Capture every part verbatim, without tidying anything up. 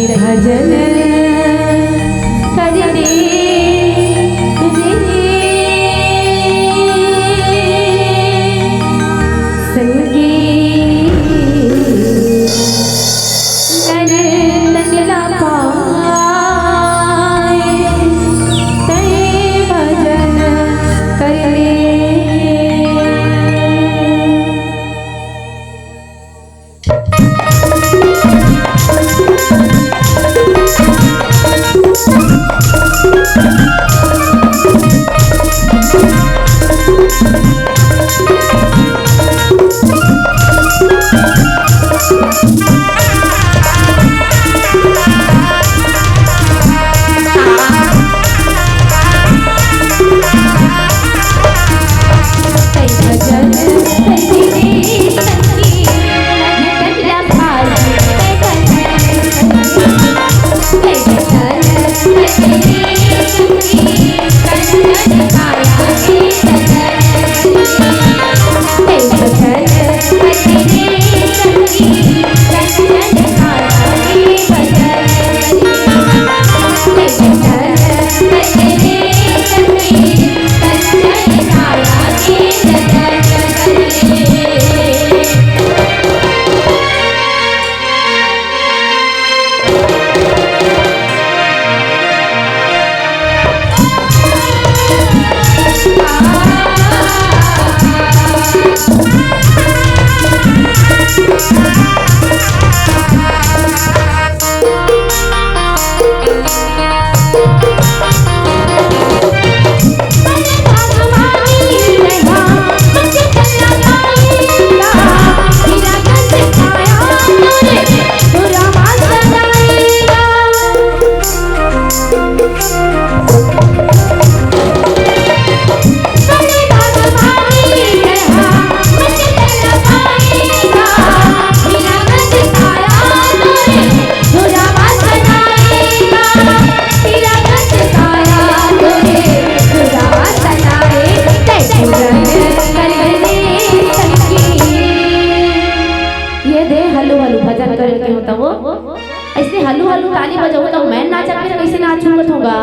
भजन करने तुझे संगी नर तन न पाए, तय भजन करने। ये दे हलू हलू भजन करे के होता वो। ऐसे हलू हलू ताली बजाऊ तो मैं नाचत फिर कैसे नाचूंगा थोगा?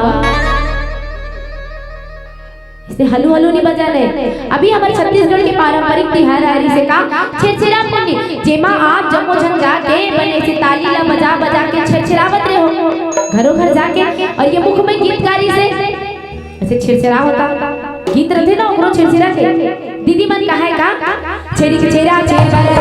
ऐसे हलू हलू नहीं बजाने। अभी हमर छत्तीसगढ़ के पारंपरिक तिहार हरी से का छेरछेरा पुन्नी, जेमा आप जम्मो झन जाके बने से ताली ला बजा बजा के छेरछेरावत रहे हो घरों घर जाके, और ये मुख में गीतकारी से ऐसे छेरछेरा होता। गीत रथे ना ओकरो छेरछेरा के। दीदी मन कहा है का? छेरी के छेरा छेरा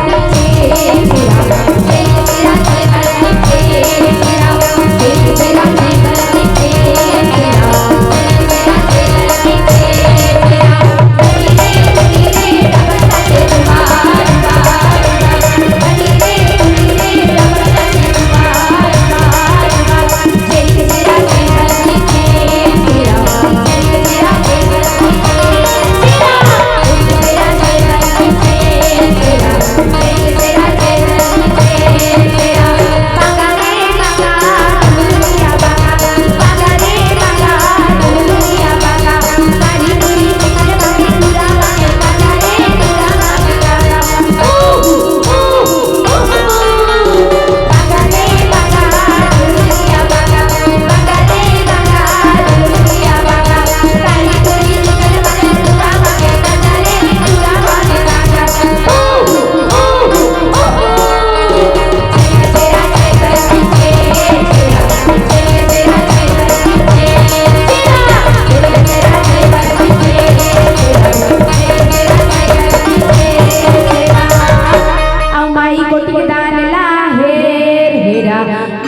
अउ माई कोटी के दान ला हेर हेरा,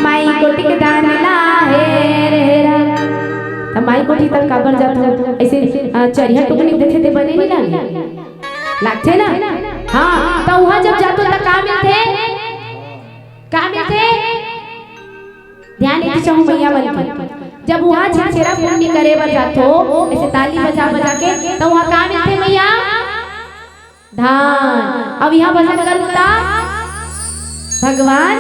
माई कोटी के दान ला हेर हेरा। त माई कोटी तक काबर जात हो? ऐसे, अ, चरिहा टुकनी देखे ते बने नहीं लागे? लागथे ना? हाँ, त उहाँ जब जातो त का मिलथे? का मिलथे? ध्यान देके चाहूँ मैया मन के। जब उहाँ छेरछेरा पुन्नी करे बर जाथो, ऐसे ताली बजा बजा के, त उहाँ का मिलथे मैया? धान। अब यहाँ भजन करूँ त भगवान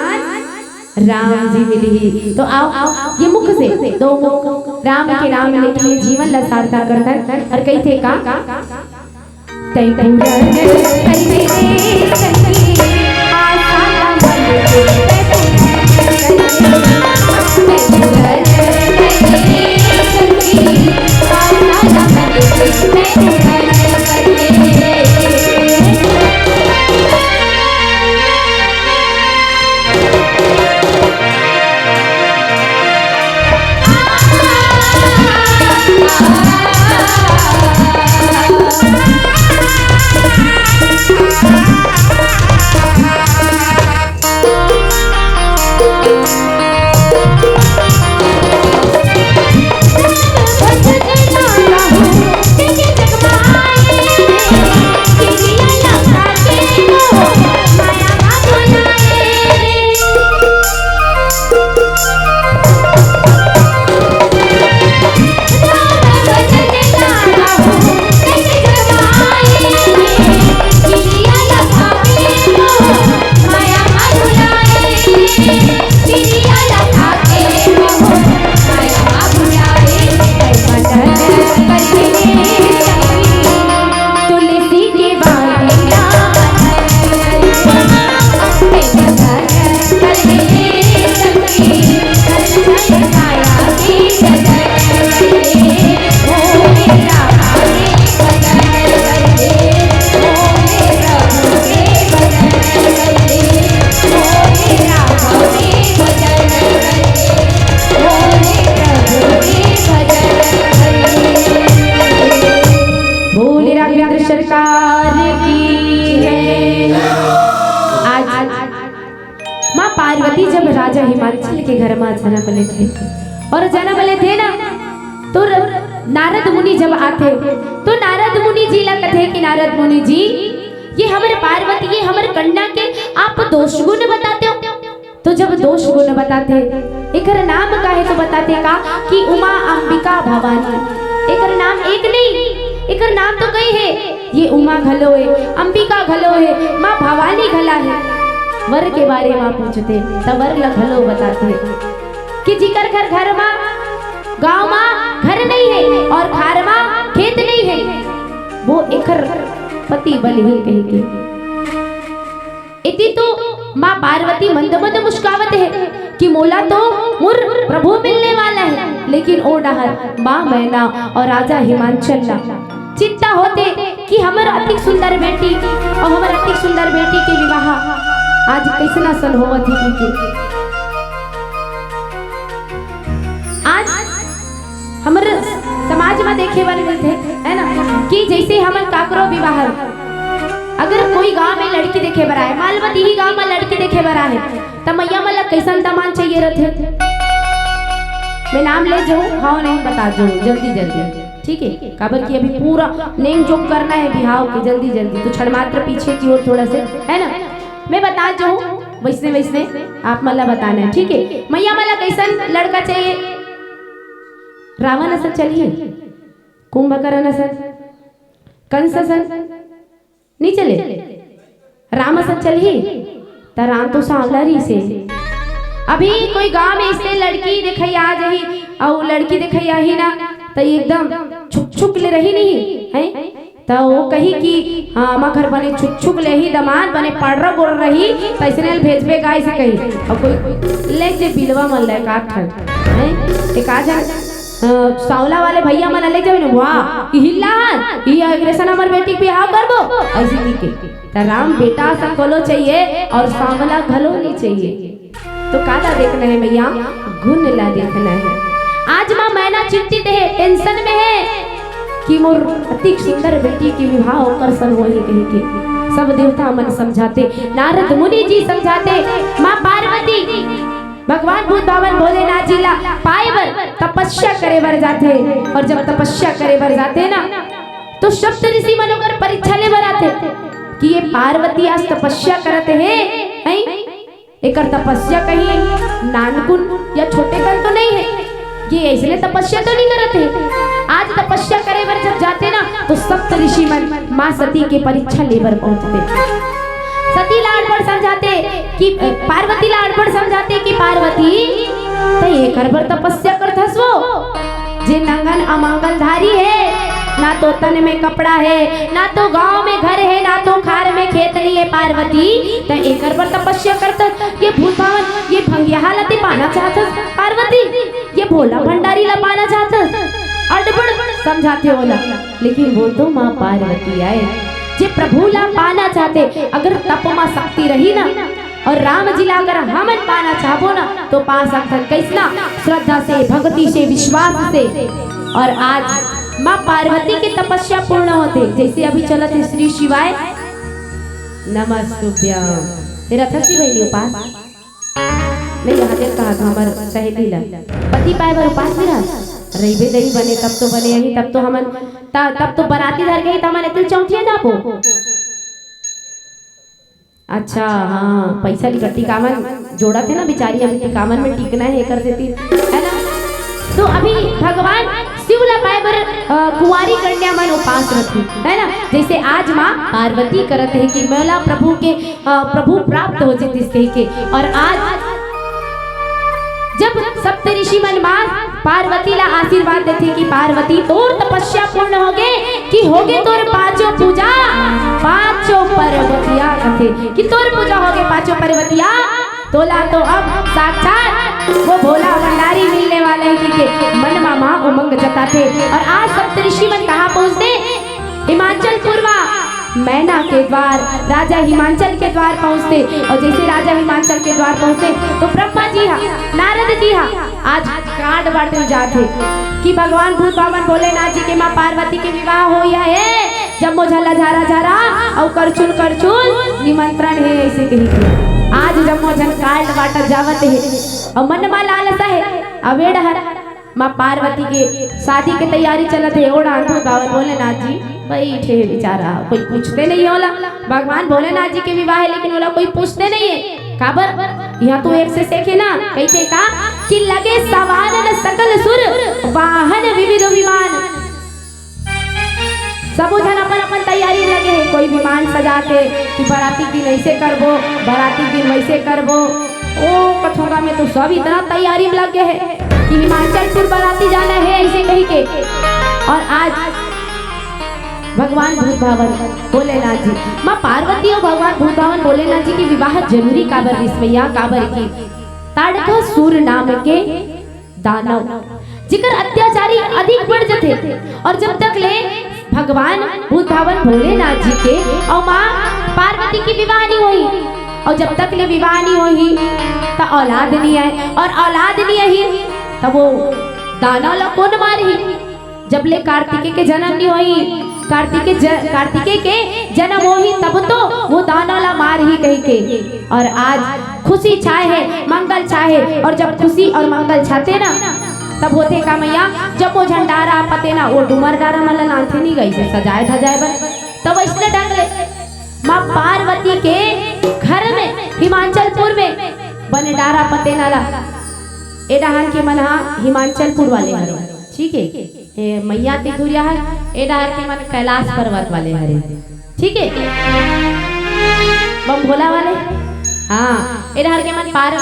राम जी मिलही। तो आओ, आओ, ये मुख से, दो मुख, राम के राम लेके ये जीवन ला सार्थक करथन। और कहिथे का? तैं पूरन करिबे रे सखी, आशा मन के तैं पूरन करिबे। बोले राघवेंद्र सरकार की जय। आज माँ पार्वती जब राजा हिमांचल के घर में जन्म लेथे अउ जन्म लेथे ना, तो र-, नारद मुनि जब आथे, तो नारद मुनि जी ला कथे कि नारद मुनि जी, ये हमर पार्वती, ये हमर कन्या के आप दोष गुण बताते हो। तो जब दोष गुण बताथे, एकर नाम का हे तो बताथे का कि उमा, अंबिका, भवानी। एकर नाम एक नहीं, एकर नाम तो कई हे। ये उमा घलो हे, अंबिका घलो हे, माँ भवानी घला हे। वर के बारे मा पूछथे, त वर ला घलो बताथे कि जिकर घर, घर मा, गाँव मा घर नहीं हे अउ खार मा खेत नहीं हे, वो एकर पति बलही कहिके। इति तो माँ पार्वती मंद मंद मुस्कावत हे कि मोला तो मोर प्रभु मिलने वाला हे, लेकिन ओ डहर माँ मैना अउ राजा हिमांचल ला चिंता होथे कि हमर अतिक सुंदर बेटी अउ हमर अतिक सुंदर बेटी के विवाह आज कइसन असन होवत हे कहिके। आज हमर समाज म देखे बर मिलथे, है ना, कि जइसे हमन काकरो विवाह, अगर कोई गांव में लड़की देखे बर आए, मान लो इही गांव में लड़की देखे बर आए, त मइया मन ला कइसन दमान चाहिए रथे? मैं नाम ले जाऊं, हाँ नहीं बता जाऊं, जल्दी जल्दी, ठीक है? काबर कि अभी पूरा नेम जोग करना है बिहाव के, जल्दी जल्दी, तो क्षण मात्र पीछे की ओर थोड़ा से, है ना? मैं बता जाऊं, वैसने वैसने आप मन ला बताना है, ठीक है? मइया मन ला कइसन लड़का चाहिए? रावण असन चलही, कुंभकर्ण असन, कंस असन, नहीं चले? राम असन चलही? त राम तो सांवला रहिसे। अभी कोई गांव में अइसने लड़की देखइया आ जाही, अउ लड़की देखइया आही ना, त एकदम छुक छुक ले रही नहीं, हैं? त वो कही कि हाँ, हमर घर बने छुक छुक ले ही दमाद, बने पाड़रा गोड़ रही, त अइसने ल भेजबे गाय से कही। अउ कोई ले जे बिलवा मन ले का ठन, हैं? एक आ जा, अ, सांवला वाले भइया मन ले जावे ना, वाह, ई हिल्ला हन, ई अग्रेसन हमर बेटी के बिहाव करबो, अइसे कहिके। त राम बेटा असन घलो चाहिए अउ सांवला घलो नहीं चाहिए। तो काला देखना है मइया, गुण ला देखना है। आज माँ मैना चिंतित है, tension में है कि मोर अतिक सुंदर बेटी के विवाह ओकर सन होही कहिके। सब देवता मन समझाथे, नारद मुनि जी समझाथे, माँ पार्वती भगवान भूत भावन भोलेनाथ जी ला पाए बर तपस्या करे बर जाथे। अउ जब तपस्या करे बर जाथे ना, तो सप्त ऋषि मन ओकर परीक्षा ले बर आथे कि ये पार्वती आज तपस्या करत हे, हैं? एकर तपस्या कहीं नानकुन या छोटे कन तो नहीं है, ये अइसने तपस्या तो नहीं करत हे। आज तपस्या करे बर जब जाथे ना, तो सप्त ऋषि मन माँ सती के परीक्षा ले बर पहुंचथे। सती ला अड़बड़ समझाथे कि, अ, पार्वती ला अड़बड़ समझाथे कि पार्वती, त एकर बर तपस्या करथस वो, जे नंगन अमंगलधारी हे, ना तो तन में कपड़ा हे, ना तो गांव में घर हे, ना तो खार में खेत नहीं हे पार्वती, त एकर बर तपस्या करथस। ये भूत भावन, ये भंगिया ला ते पाना चाहथस। पार्वती, ये भोला भंडारी ला पाना चाहत, अड़बड़ समझाथे ओला, लेकिन वो तो माँ पार्वती आय, जे प्रभु ला पाना चाहथे। अगर तप मा शक्ति रही ना, और राम जी ला अगर हमन पाना चाहबो ना, तो पा सकथन। कैसना? श्रद्धा से, भक्ति से, विश्वास से। और आज माँ पार्वती के तपस्या पूर्ण होथे, जैसे अभी चलत हे श्री शिवाय नमस्तुभ्यम। तेरा थसी बहिनी उपास नहीं, यहाँ देख कहा था हमर सहेली ला, पति पाए बर उपास नहीं रहा। रहिबे दही बने, तब तो बने यही, तब तो हमन, त-, तब तो बराती धर गई, त हमन एतिल चौथिया जाबो। अच्छा, हाँ, पैसा निकट टिकावन जोड़त हे ना बिचारी, अभी टिकावन में टिकना हे एकर सेती, है ना? तो अभी भगवान शिव ला पाए बर, अ, कुंवारी कन्या मन उपास रखी, है ना? जैसे आज माँ पार्वती करत हे कि मोला प्रभु के, अ, प्रभु प्राप्त हो जतिस कहि के, और आज जब सप्तऋषि मन माँ पार्वती ला आशीर्वाद देथे कि पार्वती तोर तपस्या पूर्ण होगे, कि होगे तोर पांचों पूजा, पांचों पर्वतिया कथे कि तोर पूजा होगे पांचों पर्वतिया, तोला तो अब साक्षात वो भोला भंडारी मिलने वाला है, कहि के मन मा माँ उमंग जताथे। और आज सप्तऋषि मन कहाँ पहुँचथे? हिमाचलपुर मा मैना के द्वार, राजा हिमांचल के द्वार पहुँचथे। और जैसे राजा हिमांचल के द्वार पहुँचथे, तो ब्रह्मा जी हा, नारद जी हा, आज card बांटे जाथे कि भगवान भूत भावन भोलेनाथ जी के माँ पार्वती के विवाह होइया हे, जम्मो झन ला झारा झारा अउ करछुल करछुल निमंत्रण हे, ऐसे कहि के आज जम्मो झन card बांटत जावत हे। अउ मन मा लालसा हे, अब ए डहर माँ पार्वती के शादी के तैयारी चलत हे, ओ डहर भूत भावन भोलेनाथ जी बैठे हे बेचारा, कोई पूछते नहीं ओला। भगवान भोलेनाथ जी के विवाह हे, लेकिन ओला कोई पूछते नहीं हे। काबर? यहाँ तो एक से सेखे ना, कहिथे का कि लगे सवार न सकल सुर, वाहन विविध विमान। सबो झन अपन अपन तैयारी में लगे हे, कोई विमान सजा के कि बराती के दिन ऐसे करबो, बराती के दिन वैसे करबो। ओ कथोंगा में तो सब इतना तैयारी में लग गए हे कि हिमाचलपुर बराती जाना हे, ऐसे कहि के। और आज भगवान भूत भावन भोलेनाथ जी, माँ पार्वती और भगवान भूत भावन भोलेनाथ जी के विवाह जरूरी काबर रिहिस भैया, काबर कि ताड़का सूर नाम के दानव, जेकर अत्याचारी अधिक बढ़ जथे, और जब तक ले भगवान भूत भावन भोलेनाथ जी के अउ माँ पार्वती के विवाह नहीं होही, और जब तक ले विवाह नहीं होही, त औलाद नहीं आए, और औलाद नहीं आही, त वो दानव ला कोन मारही? जब ले कार्तिके के जन्म नहीं होही, कार्तिके ज-, कार्तिके के जन्म होही, तब तो वो दानव ला मारही कहि के। और आज खुशी छाए हे, मंगल छाए हे, और जब खुशी और मंगल छाथे ना, तब होथे का मैया, जब वो झन डारा पतेना, वो डूमर डारा मन ला लानथे नहीं गई से सजाए धजाए बर, तब इसने ढंग ले माँ पार्वती के घर में, हिमाचलपुर में बने डारा पतेना ला। ए डहान के मन हा हिमाचलपुर वाले हरे, ठीक है। ए मैया तिथुरिया है, ए डहर के मन कैलाश पर्वत वाले हरे, ठीक है, बम भोला वाले। हाँ, ए डहर के मन पार, अ,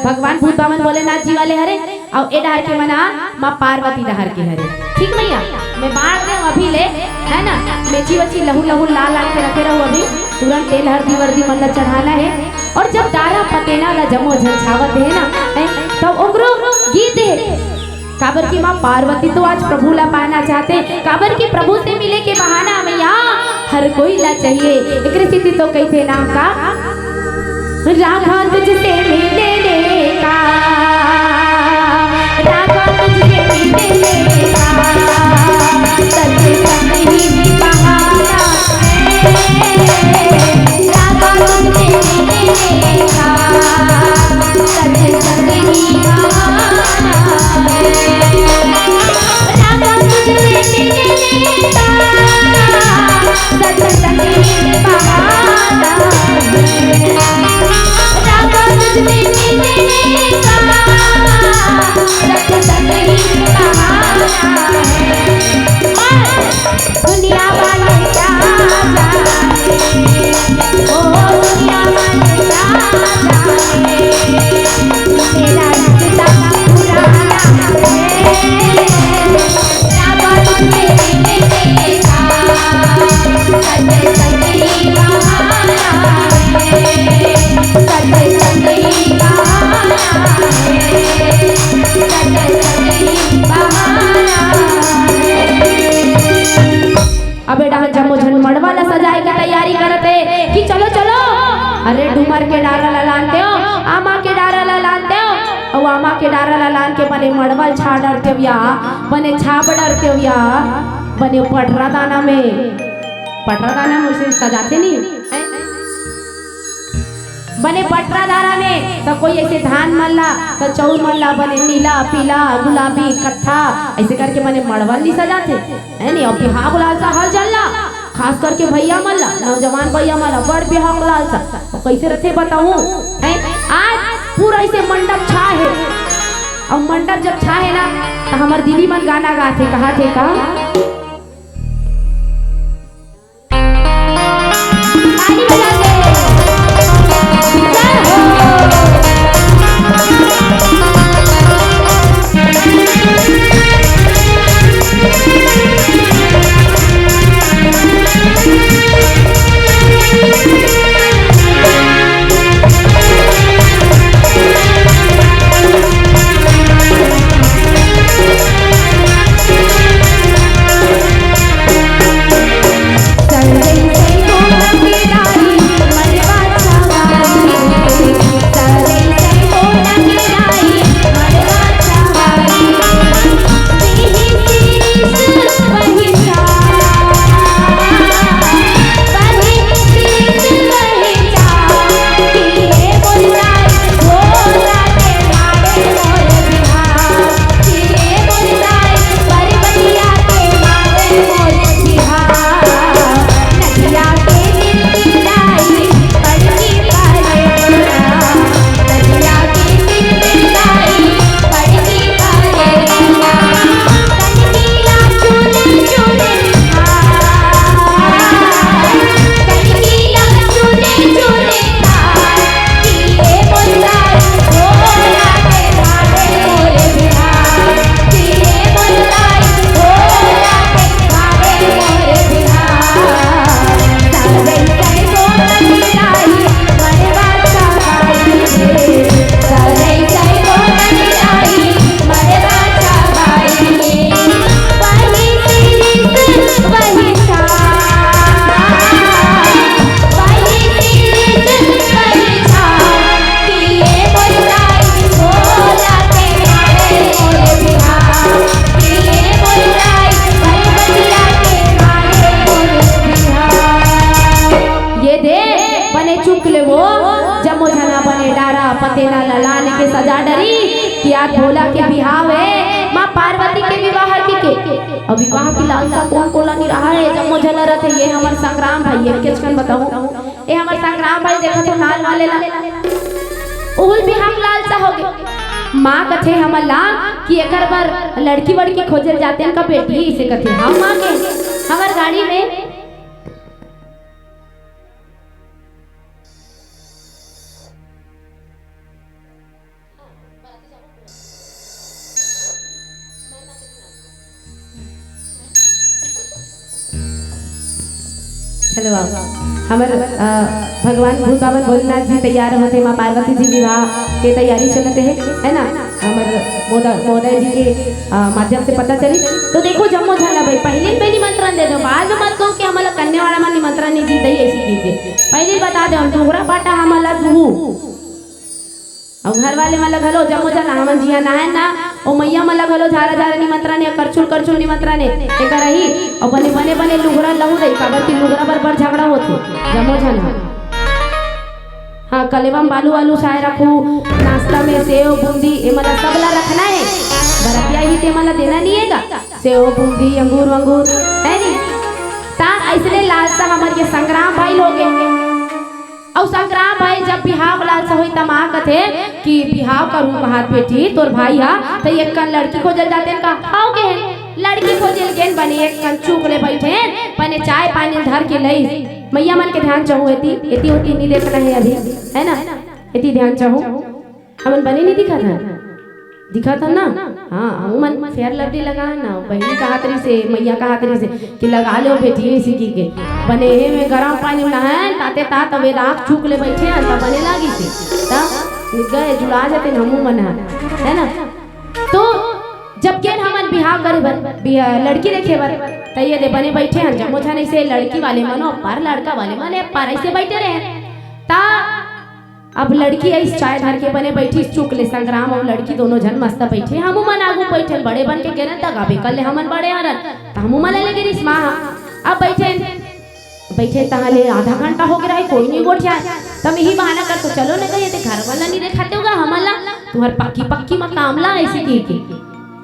भगवान भूत बामन भोलेनाथ जी वाले हरे, अउ ए डहर के मन आ माँ पार्वती डहर के हरे, ठीक मैया। मैं बाढ़ दे अभी ले, है ना, मेची वची लहू लहू लाल लाल के रखे रहू अभी, तुरंत तेल हरदी वर्दी मन ला चढ़ाना है। और जब डारा पतेना ला जमो झन छावत है ना, है, तब ओकरो गीत है। काबर कि माँ पार्वती तो आज प्रभु ला पाना चाहते, काबर कि प्रभु से मिले के बहाना में यहाँ हर कोई ला चाहिए। एकरे सेती तो कहिथे ना का, राधा तुझसे मिलने का, राधा तुझसे मिलने का, सत्संग ही बहाना है। राधा तुझसे मिलने का, सत्संग ही बहाना है। राधा तुझसे मिलने का, सत्संग ही बहाना है। राधा तुझसे मिलने का, सत्संग ही बहाना जम्मो झन मड़वा ला सजाए के तैयारी करत हे कि चलो, चलो, अरे डूमर के डारा ला लानते हो, आमा के डारा ला लानते हो, अउ आमा के डारा ला लान के बने मड़वा ल छा डरते हो या, बने छाप डरते हो या, बने पटरा दाना में, पटरा दाना में उसे सजाते नहीं। बने पटरा दारा में त कोई ऐसे धान मन ला, त चौर मन ला बने नीला, पीला, गुलाबी, कत्था, ऐसे करके बने मड़वा ल नहीं सजाते, है नहीं? अउ बिहाव लालसा हर जन ला, खास करके भैया मन ला, नौजवान भैया मन ला, बड़ बिहाव लालसा। अउ कैसे रथे बताऊं, हैं? आज पूरा ऐसे मंडप छा हे, अउ मंडप जब छा हे ना, त हमर दीदी मन गाना गाथे, कहाथे का? ताली बजा के। जय हो। ये दे, बने चुक ले वो, जम्मो झना बने डारा पतेला ला लान के सजा डरी कि आज भोला के बिहाव हे, माँ पार्वती के विवाह की के। अउ विवाह की लालसा कोन कोला नहीं रहा हे, जम्मो झना रथे। ये हमर संग्राम भाई, ये केचकन बताऊं, ये हमर संग्राम भाई, देखत हो लाल वाले ला, उहुल बिहाव लालसा हो गे। माँ कथे हमन ला कि एकर बर लड़की वड़की खोजे ल जाते हैं का बेटी, इसे कथे। हाँ माँ के, हमर गाड़ी में चलो आओ, हमर, अ, भगवान भूतावन भोलेनाथ जी तैयार होते, माँ पार्वती जी विवाह के तैयारी चलत हे, है ना? हमर मोदा-, महोदय जी के, अ, माध्यम से पता चली। तो देखो, जम्मो झन ला भाई, पहली में निमंत्रण दे दो, बाद में मत कहो कि हमला कन्या वाला में निमंत्रण नहीं दी, दई ऐसी कीजिए। पहली बता दो, हम डोहरा पाटा हमला दूहू। अउ घर वाले मन ल घलो, जम्मो झन हमन जिहां नहायन ना, ओ मइया मन ल घलो झारा झारा निमंत्रण हे, करछुल करछुल निमंत्रण हे, एकर रही। अउ बने, बने, बने लुगरा लहू दई, काबर कि लुगरा बर बड़ झगड़ा होथे, जम्मो झन ह। हाँ, कलेवा म बालू वालू साय रखू, नाश्ता में सेव, बूंदी, ए मन ल सब ल रखना हे। बरतिया ही ते मन ल देना नहीं हे गा, सेव, बूंदी, अंगूर वंगूर, है नहीं? ता अइसने लालसा हमर ये संग्राम भाई लोग हे। अउ संग्राम भाई जब बिहाव लालसा होई त माँ कथे कि बिहाव करू कहात बेटी तोर भाई हा, त एक कन लड़की खोजे ल जाते न का? हाव गे, लड़की खोजे ल गेन बने एक कन चुक ले बइठेन, बने चाय पानी धर के लइस। मइया मन के ध्यान चाहू एती, एती ओती नी देखना हे अभी, है ना? एती ध्यान चाहू। हमन बने नी दिखत हन? दिखत हन ना? हाँ, हमू मन Fair Lovely लगा ना, बहिनी कहात रहिसे, मइया कहात रहिसे कि लगा लेव बेटी, इसी की के। बने हे में गरम पानी नहायन, ताते तात अबे आँख चुक ले बइठे हन, त बने लागिसे। त गए जुड़ा जतेन हमू मन ह, है ना? तो जब गेन हमन बिहाव करे बर, बिहा-, लड़की देखे बर। त ये दे बने बइठे हन, जम्मो झन अइसे लड़की वाले मन ओ पार, लड़का वाले मन ए पार अइसे बइठे रहे। त अब लड़की अइस चाय धर के बने बइठिस चुक ले, संग्राम अउ लड़की दोनों झन मस्त बइठे। हमू मन आगू बइठन, बड़े बन के गेरन त गाबे कर ले, हमन बड़े हरन, त हमू मन ले गिरिस माँ। अब बइठे, बइठे तहाँ ले आधा घंटा हो गे रहे, कोई नइ गोठियाय। त मैं ही बहाना कर तो चलो न कहिए, ते घर वाला नइ देखाते होगा हमन ला, तुम्हर पक्की पक्की म काम ला अइसे कहिके।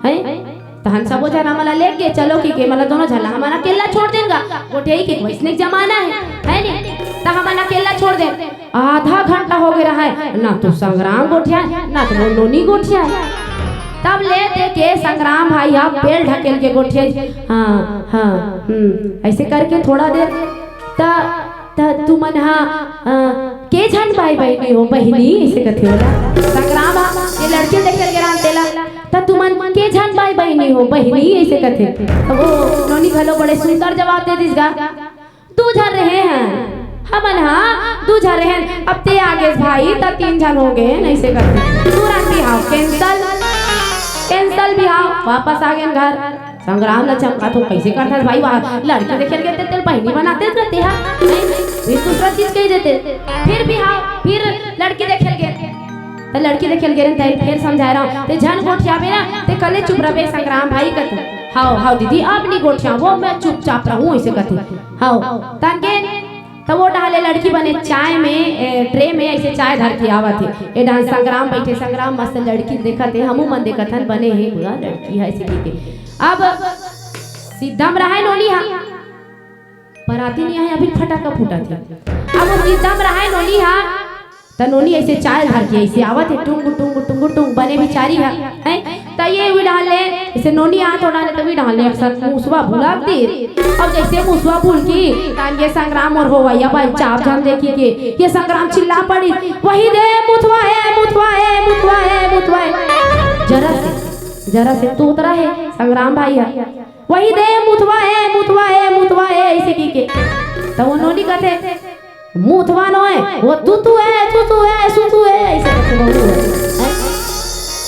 हैं? तहन सबो झन हमन ला लेग गे, चलो कहिके, मतलब दोनों झन ला हमन अकेल्ला छोड़ देन गा। गोठियाही के वइसने जमाना हे, हे नी? त हमन अकेल्ला छोड़ देन। आधा घंटा हो गे रहे, ना तो संग्राम गोठियाय, ना तो वो नोनी गोठियाय। तब ले दे के संग्राम भाई ह पेल ढकेल के गोठियाय, हाँ, हाँ, हम्म, अइसे करके थोड़ा देर, त, त तुमन ह, अ, के झन बाई बहिनी हो बहिनी, अइसे कथे ओला। संग्राम ह, ये लड़की देखे ल गे रहन तेला, त तुमन के झन बाई बहिनी हो बहिनी, अइसे कथे। त वो नोनी घलो बड़े सुंदर जवाब दे दिस गा, दू झन रहे हन, हमन ह दू झन रहे हन, अब ते आ गेस भाई, त तीन झन हो गे, अइसे कथे। तुरंत बिहाव cancel, cancel बिहाव, वापस आ गेन घर। संग्राम ल चमका तो कइसे करथस भाई, वाह, लड़की देखे ल गे ते तेल बहिनी बनाते गा ते हा, नहीं, फिर दूसरा चीज कहि देते। फिर बिहाव, फिर लड़की देखे ल गे, त लड़की देखे ल गे रहे, त फेर समझाय रहा हूँ, ते झन गोठियाबे ना, ते कले चुप रहे संग्राम भाई कथे। हव, हव दीदी, अब नइ गोठियावों, मैं चुपचाप रहूँ, अइसे कथे। हव, तन के त वो डहर ले लड़की बने चाय में, ए, ट्रे में अइसे चाय धर के आवत हे। ए डहर संग्राम बइठे, संग्राम मस्त लड़की देखत हे, हमू मन देखत हन, बने हे बुआ लड़की हे अइसे कहिके। अब सीधा म रहय नोनी ह, बराती नइ आय, अभी फटाका फूटत हे। अब वो सीधा म रहय नोनी ह, त नोनी अइसे चाय धर के अइसे आवत हे, टुंग, टुंग, टुंग, टुंग, बने बिचारी ह, हैं? त ये उही डहर ले, अइसे नोनी आत ओ डहर ले, त उही डहर ले अक्सर मुसवा भुलात दिस। अब जइसे मुसवा भुलकी, तहान ये संग्राम अउ होवइया बाई चार झन देखी के, ये संग्राम चिल्ला पड़ी, "वही दे मुथवा हे, मुथवा हे, मुथवा हे, मुथवा हे।" जरा से, जरा से तोतरा हे संग्राम भाई ह। "वही दे मुथवा हे, मुथवा हे, मुथवा हे," अइसे कहिके। त वो नोनी कथे, "मुथवा नोय, वो तुतु हे, तुतु हे, सुतु हे," अइसे करके बहू हे। हैं?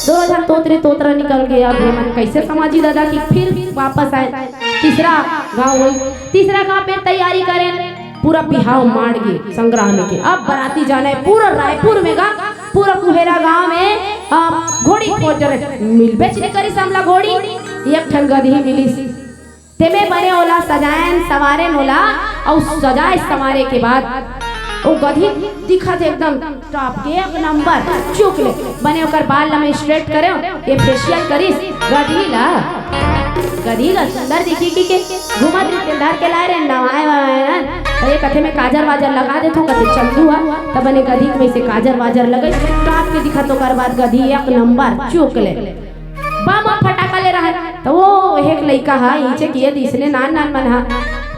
दो झन तोतरी तोतरा निकल गे। अब ये मन कइसे समझी दादा कि फिर वापस आय। तीसरा गाँव होई, तीसरा गाँव में तैयारी करेन, पूरा बिहाव मांड गे संग्राम के। अब बराती जाना हे पूरा रायपुर में गा, पूरा कुहेरा गाँव में, अ, घोड़ी खोज डरे, मिलबेच नइ करिस हमला घोड़ी, एक ठन गदही मिलिस। तेमे बने ओला सजायन, संवारेन ओला, अउ सजाय संवारे के बाद ओ गदही दिखत हे एकदम top के, एक नंबर, चुक ले। बने ओकर बाल ल मैं straight करेंव, ये facial करिस, गदही ला, गदही ला सुंदर दिखही कहिके घूमत रहिस, धर के लाय रहेन, नवाय ववाय न, त ये कथे मैं काजर वाजर लगा देथों, कथे चंदू ह, त बने गदही के वइसे काजर वाजर लगइस, top के दिखत, ओकर बाद गदही एक नंबर, चुक ले। बम अउ फटाका ले रहय। त वो एक लइका ह, इचे किए दिसने नान नान मन ह,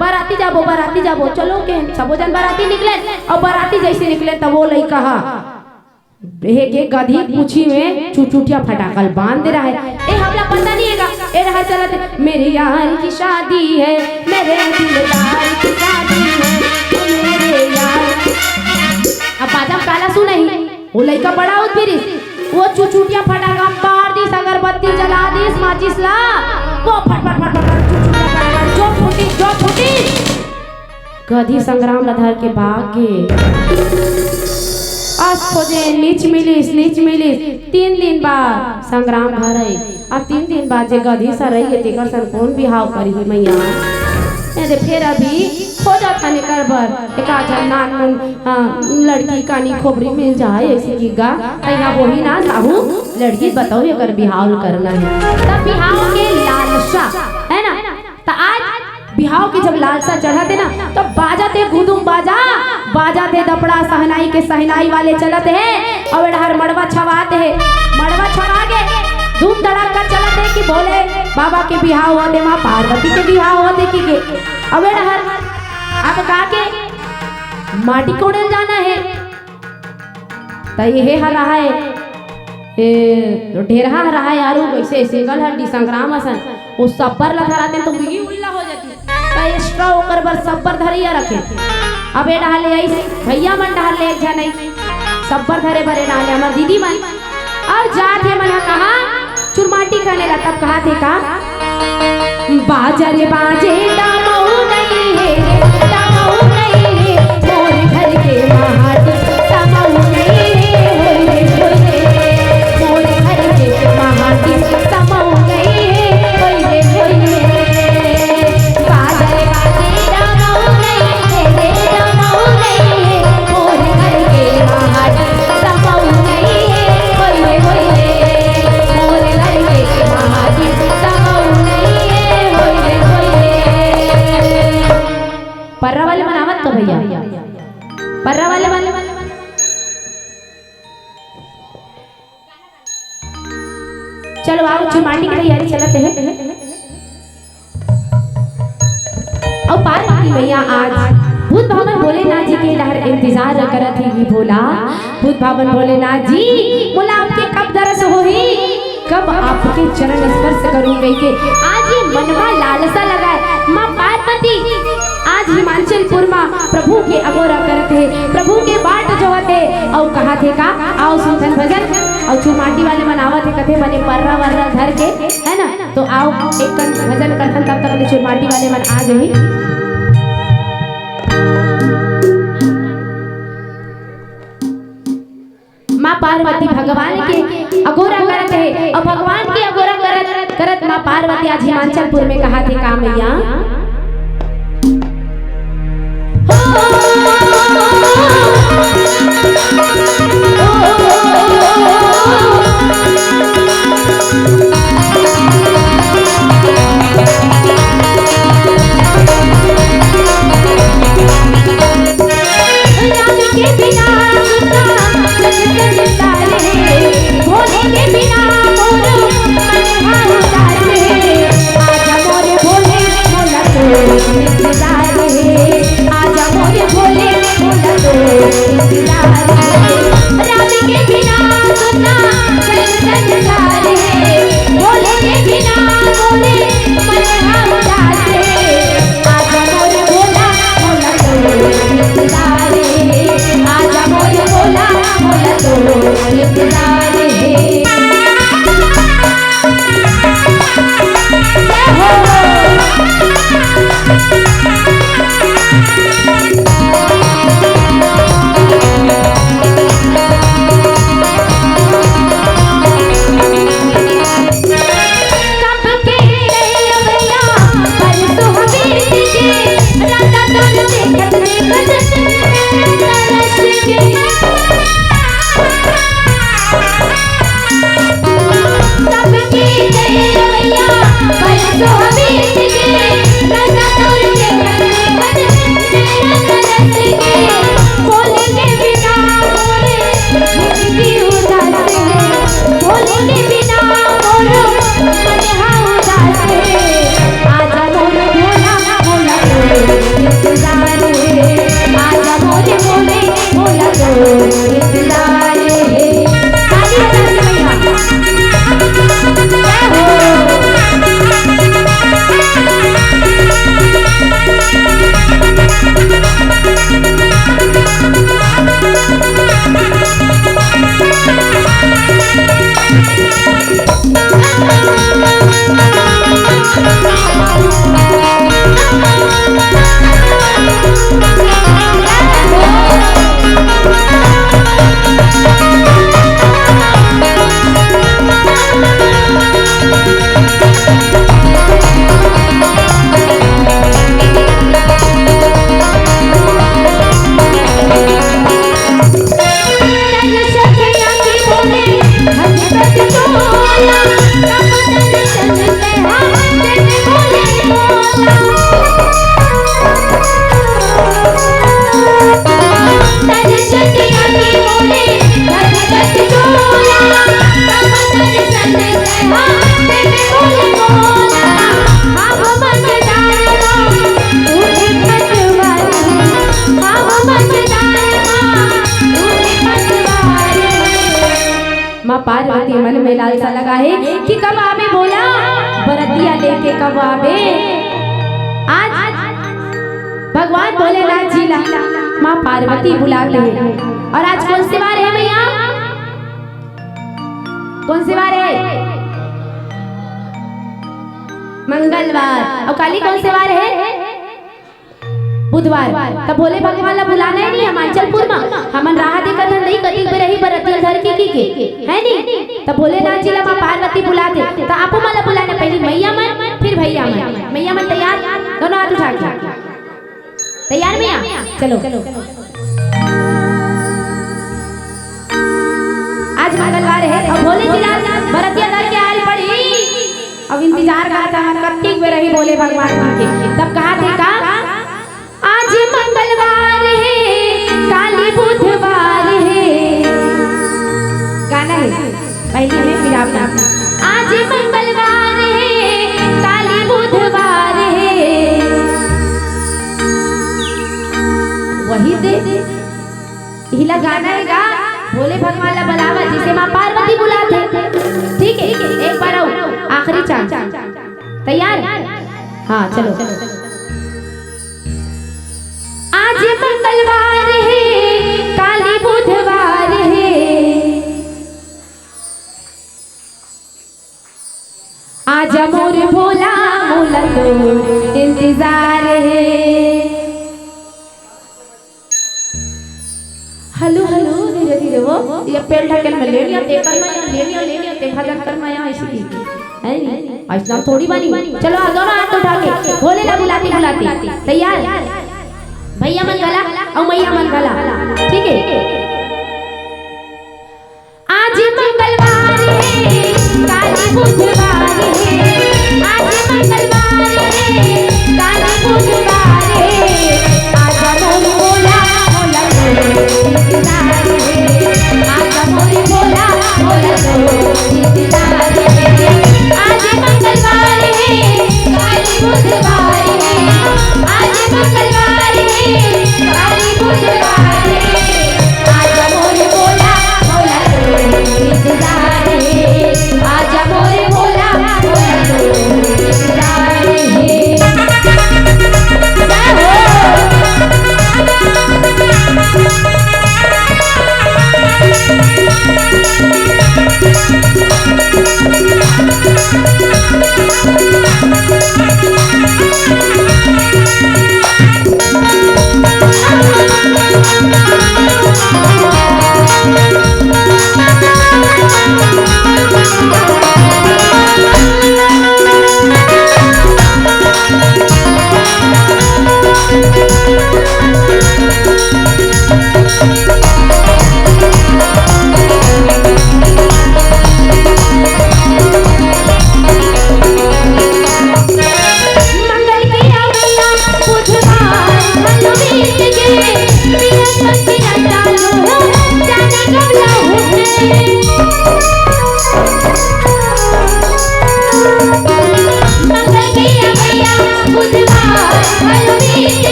"बराती जाबो, बराती जाबो, चलो" के सबो झन बराती निकलेन, अउ बराती जइसे निकलेन, त वो लइका ह, एक, एक गदही पूछी में चुचुटिया फटाका ल बांध दे रहय। ए, हमला पता नइ हे गा, ए रहय चलत, "मेरे यार की शादी है, मेरे दिलदार की शादी है, ओ मेरे यार।" अब बाजा काला सुनही, वो लइका बड़ा उतबिरिस, वो चुचुटिया फटाका बार दिस, अगरबत्ती जला दिस, माचिस ला, वो फट, फट, फट, फट, फट, चुचुटिया फटाका जो फूटिस, जो फूटिस। गदही संग्राम ला धर के भाग गे। अस खोजे, नीच मिलिस, नीच मिलिस। तीन दिन बाद संग्राम घर आइस। अब तीन दिन बाद जे गदही सरई हे, तेकर संग कोन बिहाव करही मइया? ए दे फेर अभी खोजत हन एकर बर, एकाध झन नानमुन, अ, लड़की कानी खोपरी मिल जाय, अइसे कि गा, तइहा होही ना साहू, लड़की बताओ एकर बिहाव करना हे। त बिहाव के लालसा, हे ना? त आज बिहाव के जब लालसा चढ़त हे ना, त बाजत हे घुदुम बाजा, बाजत हे दपड़ा सहनाई के सहनाई वाले चलत हे, अउ ए डहर मड़वा छवात हे, मड़वा छवा गे, धूम धड़ाका चलत हे कि भोले बाबा के बिहाव होत हे, माँ पार्वती के बिहाव होत हे कहिके। अउ ए डहर अब का के माटी कोड़े ल जाना हे, त ये ह रहय, ए, ढेरहा ह रहय यारू, वइसे single हड्डी संग्राम असन, वो सब्बर ला धरातेन त उही उल्ला हो जातिस। त extra ओकर बर सब्बर धरइया रखे। अब ए डहर ले आइस, भइया मन डहर ले एक झन आइस, सब्बर धरे बर ए डहर ले हमर दीदी मन। अब जात हे मन ह कहाँ? चुरमाटी खाने ला। तब कहाथे का? बाजा रे बाजे, डमऊ नइ हे रे, डमऊ नइ हे, मोर घर के माटी समऊ नइ हे, होय रे होय रे, मोर घर के माटी समऊ नइ हे, होय रे होय रे। बाजा रे बाजे, डमऊ नइ हे रे, डमऊ नइ हे, मोर घर के माटी समऊ नइ हे, होय रे होय रे, मोर घर के माटी समऊ नइ हे, होय रे होय रे। पर्रा वाले मन आवत का भैया? पर्रा वाले मन। चलो आओ, चुरमाटी की तैयारी चलत हे। अउ पार्वती मैया आज भूत भावन भोलेनाथ जी के डहर इंतजार करत हे कि भोला, भूत भावन भोलेनाथ जी, मोला आपके कब दरस होही, कब आपके चरण स्पर्श करूं कहिके आज ये मन मा लालसा लगाए। माँ पार्वती आज हिमांचलपुर मा प्रभु के अगोरा करत हे, प्रभु के बाट जोहत हे, अउ कहत हे का, आओ सुनथन भजन, अउ चुरमाटी वाले मन आवत हे, कथे बने पर्रा वर्रा धर के, है ना? तो आओ, एक कन भजन करथन, तब तक ले चुरमाटी वाले मन आ जाही। माँ पार्वती भगवान के अगोरा करत हे, अउ भगवान के अगोरा करत, करत माँ पार्वती आज हिमांचलपुर में कहाथे का मैया? माँ पार्वती मन में लालसा लगा हे कि कब आबे भोला, बरतिया लेके कब आबे। आज भगवान भोलेनाथ जी ला माँ पार्वती बुलात हे। अउ आज कौन से वार हे भैया? कौन से वार हे? मंगलवार। अउ काली कौन से वार हे? बुधवार। त भोले भगवान ला बुलाना हे नहीं, हम आंचलपुर मा, हमन राह देखत हन, नहीं कतिक बेर रही बरतिया धर के, की के, है नहीं? त भोलेनाथ जी ला माँ पार्वती बुलाथे, त आपो मन ला बुलाना, पहली मैया मन, फिर भैया मन। मैया मन तैयार, दोनों हाथ उठा के। तैयार मैया? चलो। आज मंगलवार हे, अब भोले जी ला बरतिया धर के आयल पड़ी। अब इंतजार करत हन, कतिक बेर रही भोले भगवान जी के। तब कहाथे का, आज मंगलवार हे, काली बुधवार हे। गाना हे, पहली में फिर आप गाना। आज मंगलवार हे, काली बुधवार हे। वही दे, इही ला गाना हे गा, भोले भगवान ला बुलावा, जिसे माँ पार्वती बुलाथे। ठीक हे, एक बार अउ, आखिरी चांस। तैयार? हाँ, चलो। आज मंगलवार हे, काली बुधवार हे। आजा मोर भोला, मोला तोर इंतजार हे। हेलो, हेलो, धीरे, धीरे वो, ये पेल ढकेल में ले लिया, तेकर में यहाँ ले लिया, ले लिया, ते भजन कर में यहाँ ऐसे की। है नहीं? ऐसा थोड़ी बनी। चलो, आ दोनों हाथ उठा के, भोले ला बुलाती, बुलाती। तैयार? भैया मन घला, अउ मैया मन घला। ठीक हे? आज मंगलवार हे, काली बुधवार हे। आज मंगलवार हे, काली बुधवार हे। आजा मोर भोला, भोला तोर इंतजार हे। आजा मोर भोला, भोला तोर इंतजार हे। आज मंगलवार हे, काली बुधवार हे। आज मंगलवार हे, काली बुधवार हे। आजा मोर भोला, भोला तोर इंतजार हे। आजा मोर भोला, भोला तोर इंतजार हे। जय हो।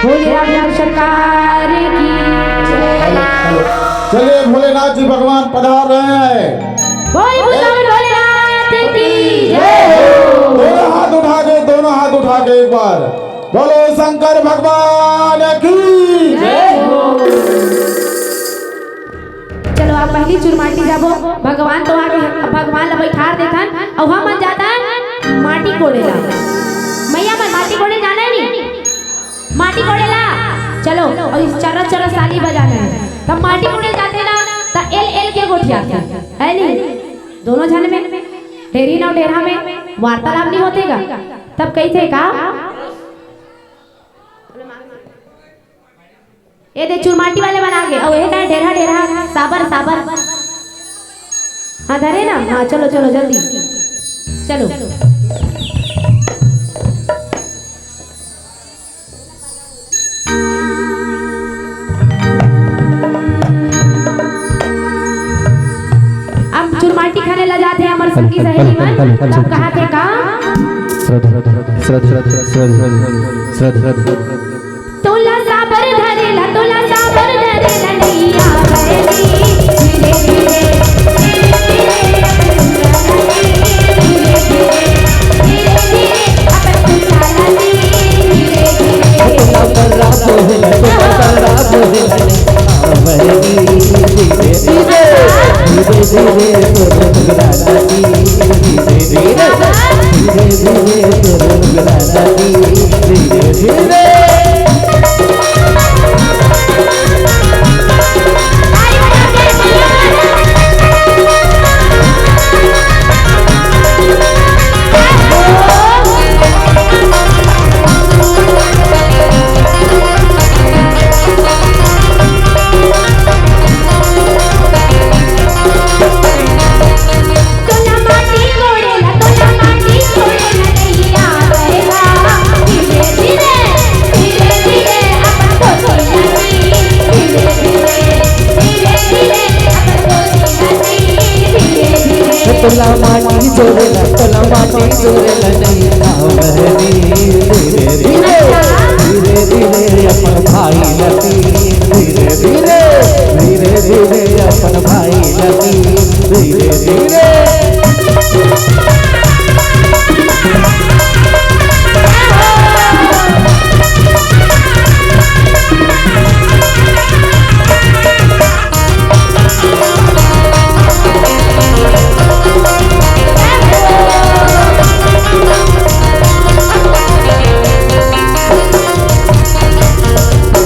भोले राम सरकार की जय। चलिए, भोलेनाथ जी भगवान पधार रहे हैं। बोल भगवान भोलेनाथ की जय हो। दोनों हाथ उठा के, दोनों हाथ उठा के एक बार बोलो शंकर भगवान की जय हो। चलो, आप पहली चुरमाटी जाबो, भगवान तो आगे, भगवान ला बैठार देथन, अउ हमन जाथन माटी कोड़े ला। मैया मन माटी कोड़े जाना हे नहीं? माटी कोड़े ला। चलो, अउ इस चरस चरस ताली बजाना हे। तब माटी कोड़े जाथे ना, त एल एल के गोठियाथे, है नहीं? दोनों झन में, ढेरी नौ ढेरा में, वार्तालाप नहीं होते का? तब कही थे का? ए दे चुरमाटी वाले बना के, अउ ए का ढेरहा ढेरहा साबर साबर। हाँ, धरे ना। हाँ, चलो चलो जल्दी चलो। अब चुरमाटी खाने ला जात हे हमर संगी सहेली मन। तब कहा थे का? श्रद्धा, श्रद्धा, श्रद्धा, श्रद्धा, श्रद्धा। तोला साबर धरेला, तोला साबर धरेला नैया बहनी। धीरे धीरे, धीरे धीरे, धीरे धीरे, धीरे धीरे, अपन तू चाला नी। धीरे धीरे, तोला बर्रा बोहेला, तोला बर्रा बोहेला नैया बहनी। धीरे धीरे, धीरे धीरे, तोला बर्रा बोहेला नैया बहनी। धीरे धीरे, धीरे धीरे, तोला बर्रा बोहेला नैया बहनी। धीरे धीरे। तोला माटी जोरेला, तोला माटी जोरेला नैया बहनी। धीरे धीरे, धीरे धीरे अपन भाई ला दी। धीरे धीरे, धीरे धीरे अपन भाई ला दी। धीरे धीरे।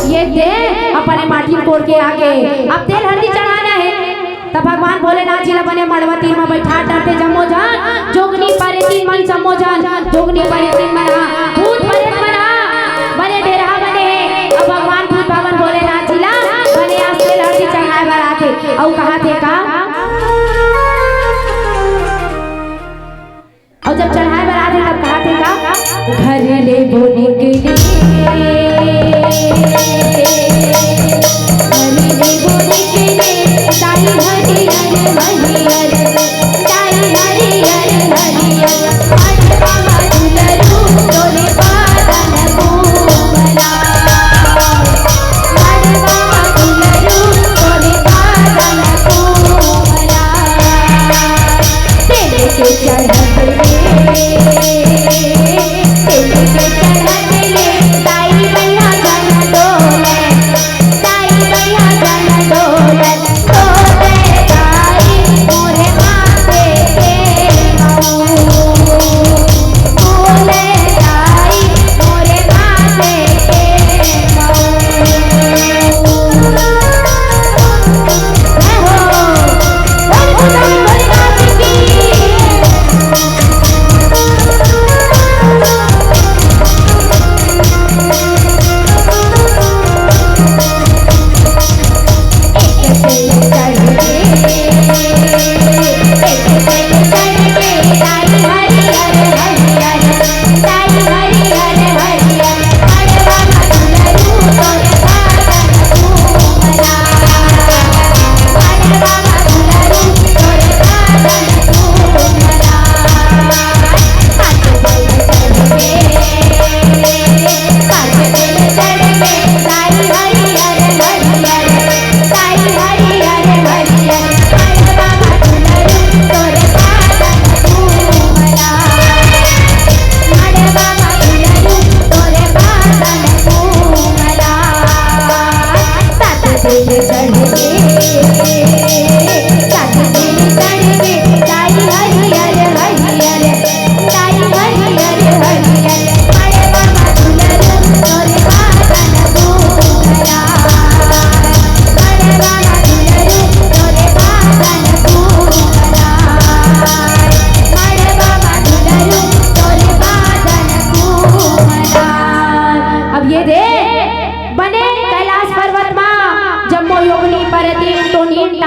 ये दे, अपने माटी कोड़ के आके अब तेल हल्दी चढ़ाना हे। त भगवान भोलेनाथ जी ला बने मड़वा तीर म बइठा डरथे जम्मो झन। जोगनी परेतीन मन जम्मो झन, जोगनी परेतीन मन हा, भूत परेत मन हा बने ढेरहा बने हे। अब भगवान भूत बाबा भोलेनाथ जी ला बने आज तेल हल्दी चढ़ाए बर आथे। अउ कहा थे का? अउ जब चढ़ाए बर आथे तब कहा थे का? घर ले बोले के ले, घर ले बोले के ले, साई हरियर हरियर, साई हरियर हरियर, अरे बाबा दुलरू तोरे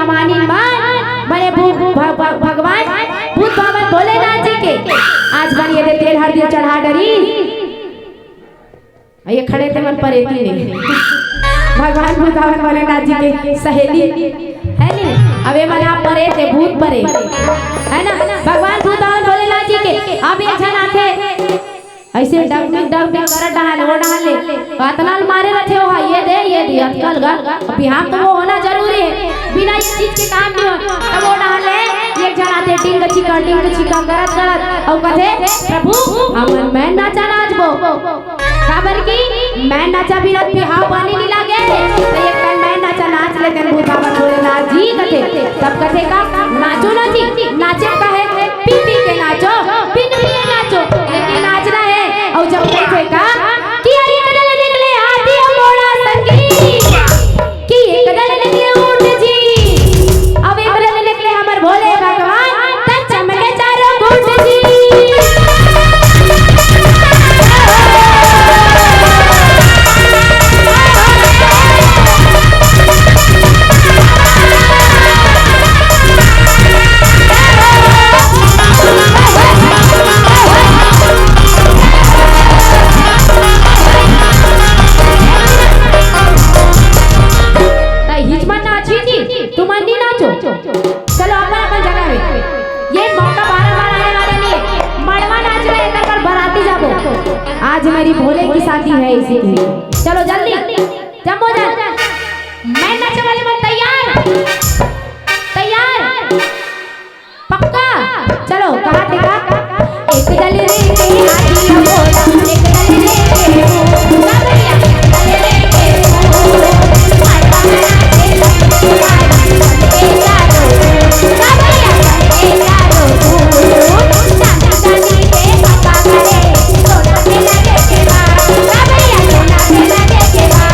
मानिन मन, बने भू-, भ-, भ-, भगवान भूत बाबा भोलेनाथ जी के आज बर ये दे तेल हरदी चढ़ा डरी। ये खड़े ते मन परेती नहीं। भगवान भूत बाबा भोलेनाथ जी के सहेली है नी। अब ये मन आप परेत हे, भूत परेत है ना। भगवान भूत बाबा भोलेनाथ जी के अब एक झन आथे, ऐसे डगमिग डगमिग करत डहान ओ डहान ले। कतना ल मारे रथे ओहा, ये दे, ये दे, अतकल गा। अब बिहाव तो वो होना जरूरी है, बिना ये चीज के काम नहीं हो। तब ओ डहान ले एक झन आथे, डिंग चिका, डिंग चिका करत करत, अउ कथे, "प्रभु, हमन मैं नाचा नाचबो।" काबर कि मैं नाचा बिना बिहाव पानी नहीं लागे। तो एक कन मैं नाचा नाच लेते हैं, भूत बाबा भोलेनाथ जी कथे। तब कथे का, "नाचो ना जी, नाचे का है, पी पी के नाचो, बिन पिए नाचो, लेकिन नाचना है।" और जब कथे का कि अरे कदल निकले हाथी मोड़ा संगी, कि एक दल निकले ऊंट जी, अब एक दल निकले हमर भोले भगवान, तन चमके चारों कूट जी। त हिच मन नाची थी, तुमन नहीं नाचो। चलो अपन अपन जगह में। ये मौका बार बार आने वाला नहीं है। मड़वा नाच रहे, एकर पर बराती जाबो। आज मेरी भोले की शादी है, इसी के लिए। चलो जल्दी, जम्मो जान। मैं नाचे वाले मन तैयार, तैयार। पक्का? चलो, कहा थे का? एक दल रे के आजी बोला, एक दल रे के हो, ना भैया, एक दल रे के हो, माय बाबा नाचे, संगे चारो, ना भैया, संगे चारो, चांदी चांदी के पापा करे, सोना के लगे के बा, ना भैया, सोना के लगे के बा,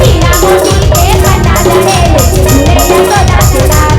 हीरा मोती के पन्ना जड़े, झूले यशोदा के लाल।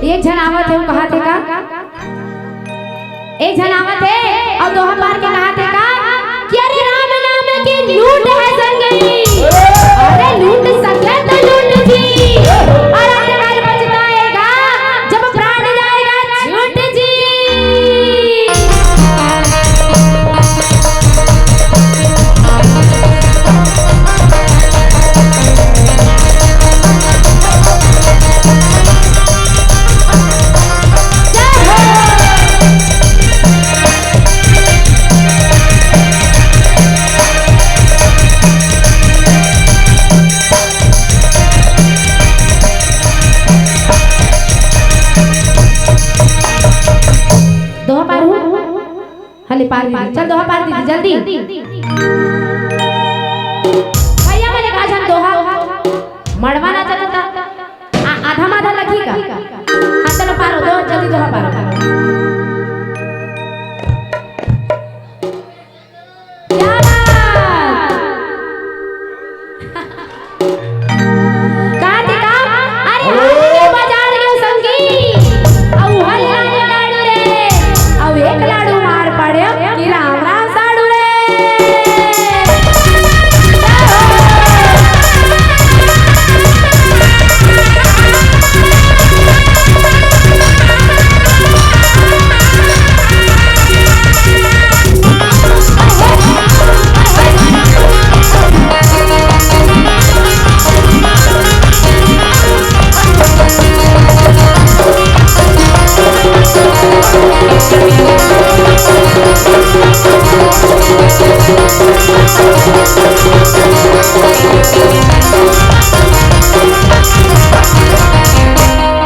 एक झन आवत हे, वो कहा थे का? एक झन आवत हे अउ दोहा पार के कहा थे का कि अरे राम नाम की लूट है संगी, अरे लूट सके तो लूट जी, और अंधकार बचता हैगा जब प्राण जाएगा छूट जी। दोहा पार हो? हले पार दीदी, चल दोहा पार दीदी, जल्दी। भैया मन एक आध झन दोहा, मड़वा नाचा था, आ-, आधा माधा लगी का? हाँ, चलो पारो, दो, जल्दी दोहा पारो। क्या बात? का थे का? अरे, हेलो। आज के बाजार गयो संगी। अउ हल्ला के लाडू रे। अउ एक लाडू मार पड़े कि राम राम साडू रे।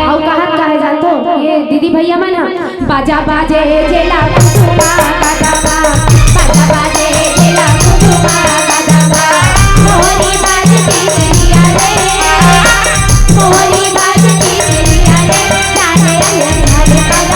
अउ कहत का हे जानथो, ये दीदी भैया मन ह, बाजा बाजे जेला कुसुमा कदमा, बाजा बाजे जेला कुसुमा कदमा, मोहरी बाजती चलिया रे, मोहरी बाजती चलिया रे, जाने रंगन भर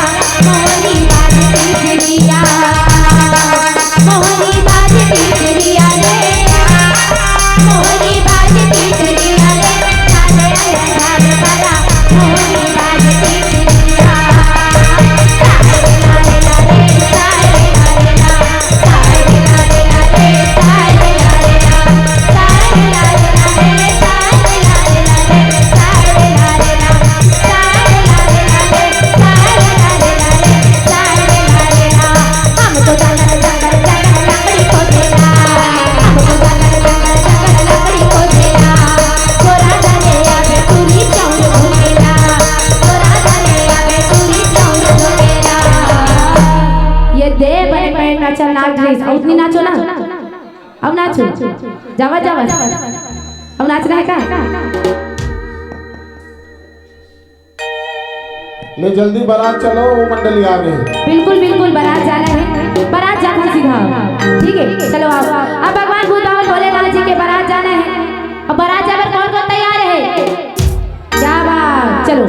अब नाचो, जावा जावा, अब नाचना है का? ले जल्दी बारात चलो, वो मंडली आ गई। बिल्कुल बिल्कुल, बारात जाना है, बारात जाना सीधा। ठीक है, चलो आओ। अब भगवान बुद्ध और भोलेनाथ जी के बारात जाना है। अब बारात जाकर कौन कौन तैयार है? क्या बात, चलो।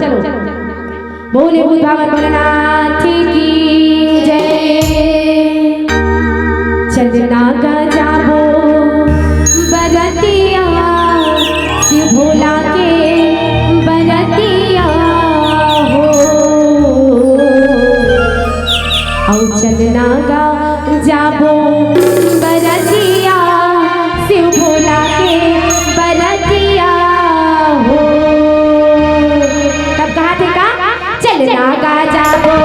बोले बुद्ध भगवान भोलेनाथ की जय। चलना का जाबो बरतिया, शिव भोला के बरतिया हो। औ चलना का जाबो बरतिया, शिव भोला के बरतिया हो। तब कहा थे का? चलना का जाबो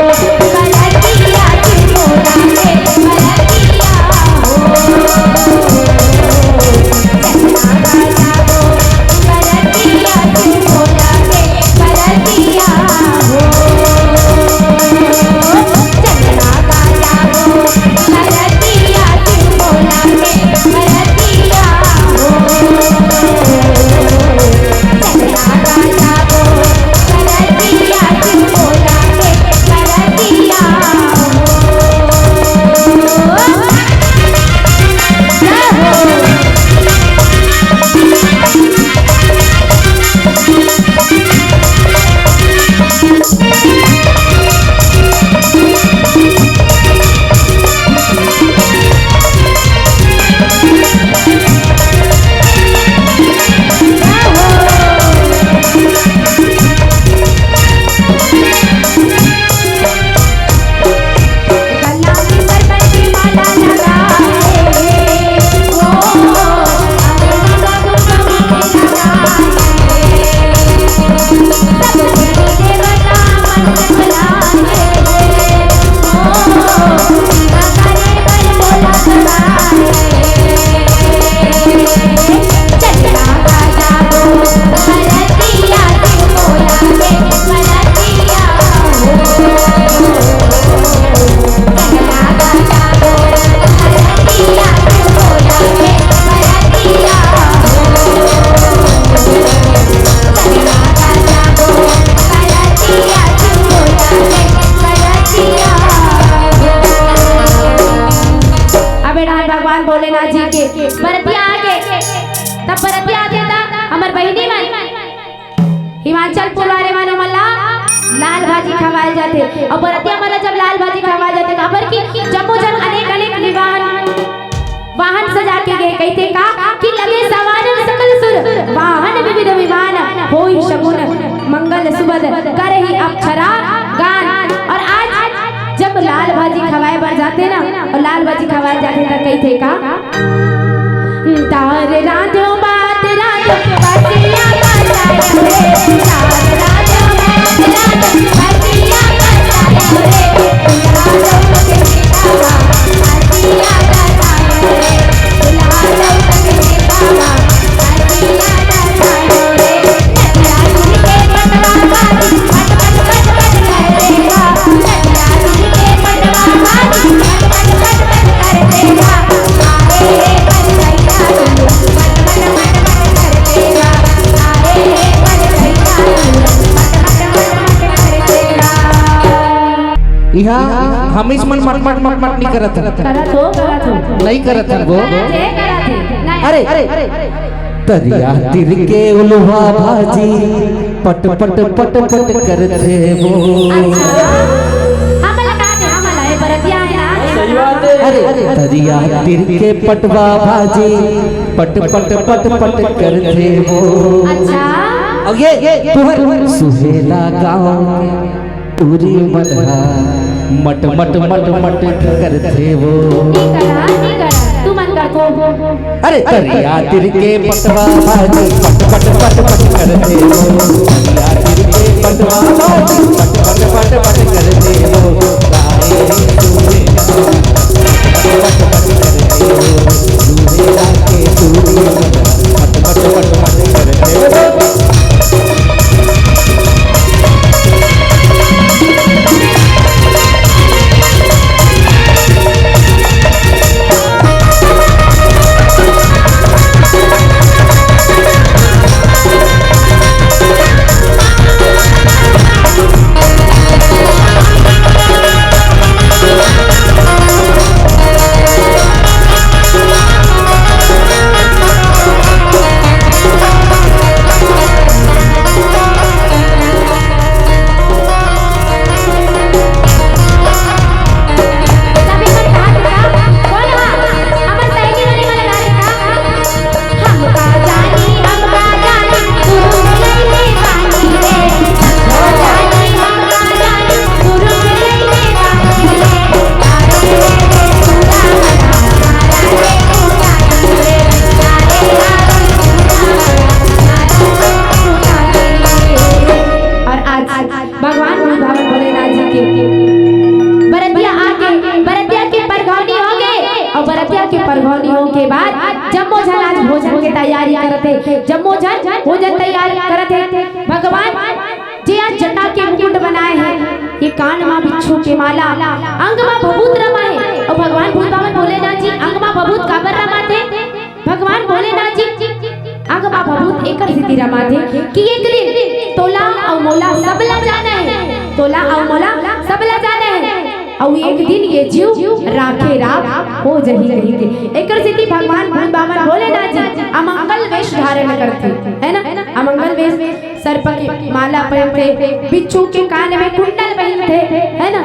बरतिया, शिव भोला के बरतिया हो। चलना का जाबो बरतिया, शिव भोला के बरतिया हो। चलना का जाबो बरतिया, शिव भोला के बरतिया हो। अब ए डाहर भगवान भोलेनाथ जी के बरतिया आगे, तब बरतिया आगे त हमर बहिनी मन हिमाचल पुर वाले मन, ओमन ला लाल भाजी खवाए जाथे। अउ बरतिया मन ला जब लाल भाजी खवाए जाथे, काबर कि जम्मो झन अनेक अनेक विवाहन वाहन सजा के गे, कहिथे का कि लगे सवार सकल सुर, वाहन विविध विमान, होई सगुन मंगल सुभद, करही अक्षरा गान। अउ आज जब लाल भाजी खवाए बर जाथे ना, अउ लाल भाजी खवाए जाथे त कहिथे का, तार रांधो बात रांधो, बतिया बतायो रे। तार रांधो बात रांधो, बतिया बतायो रे। दुल्हा लोग के बेटावा, बतिया बतायो रे। दुल्हा लोग के बेटावा, बतिया बतायो रे। नदिया दूध के पटवा बाजी, पट पट पट पट कर देगा। इहाँ हमीच मन मट मट मट मट नहीं करत हन। करत हो, करत हो। नहीं करत हन वो। जे करत हे। नहीं। अरे, तरिया तीर के उलवा भाजी पट पट पट पट करथे वो। अच्छा, हमला का दे, हमला ए बरतिया हे ना। सही बात हे। अरे, तरिया तीर के पटवा भाजी पट पट पट पट करथे वो। अच्छा। अउ ये, ये तुहर सुहेला गाँव के टूरी मन हा मट मट मट मट करथे वो। नी करा, नी करा, तुमन कर को। अरे तरिया तीर के पटवा भाजी पट पट पट पट करथे वो। तरिया तीर के पटवा भाजी पट पट पट पट करथे वो। गाए रे सुहेला पट पट पट करथे वो। सुहेला के टूरी मन हा पट पट पट पट करथे वो। जम्मो झन भोजन तैयार करत हे। भगवान जे आज जटा के मुकुट बनाए हे, ये कान मा बिच्छू के माला, अंग मा भभूत रमा हे। अउ भगवान भूत बामन भोलेनाथ जी अंग मा भभूत काबर रमाथे? भगवान भोलेनाथ जी अंग मा भभूत एकर सेती रमाथे कि एक दिन तोला अउ मोला सब ला जाना हे, तोला अउ मोला सब ला जाना हे। अउ एक दिन ये जीव राखे राख हो जही कहिके। एकर सेती भगवान भूत बामन भोलेनाथ जी अमंगल वेश धारण करथे, है ना? अमंगल वेश, सर्प के माला पहिनथे, बिच्छू के कान में कुंडल पहिनथे, है ना?